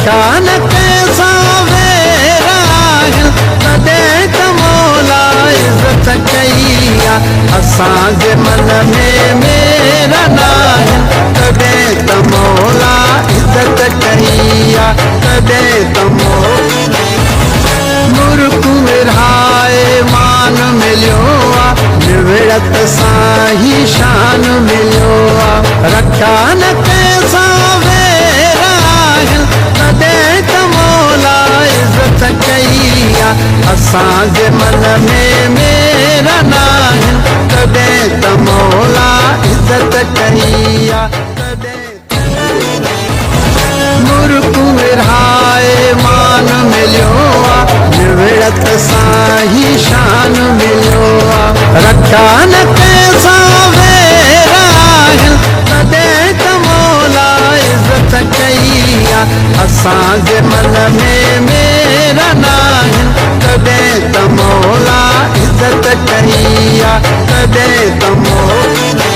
رکيا نه ڪنهن سان وير آهن، تڏهن ته مولا عزت ڪئي آ. اسان جي من ۾ مير ناهن، تڏهن ته مولا عزت ڪئي آ. تڏهن ته مولا مرڪ ورهائي مان مليو آ، نوڙت سان هي شان مليو آ. رکيا نه ڪنهن سان وير آهن، تڏهن ته مولا عزت ڪئي آ. اسان جي من ۾ مير ناهن، تڏهن ته مولا عزت ڪئي آ. تڏهن مرڪ ورهائي مان مليو آ، نوڙت سان هي شان مليو آ. رکيا نه ڪنهن سان وير آهن، تڏهن ته مولا عزت ڪئي آ. اسان جي من ۾ مير ناهن، تڏهن ته مولا عزت ڪئي آ. تڏهن ته مولا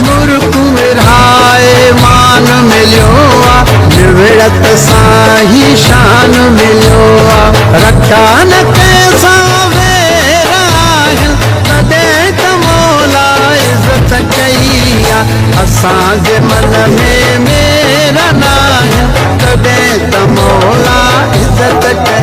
مرڪ ورهائي مان مليو آ، نوڙت سان هي شان مليو آ. رکيا نه ڪنهن سان وير آهن، تڏهن ته مولا عزت ڪئي آ. اسان جي من ۾ مير ناهن، تڏهن ته مولا عزت ڪئي.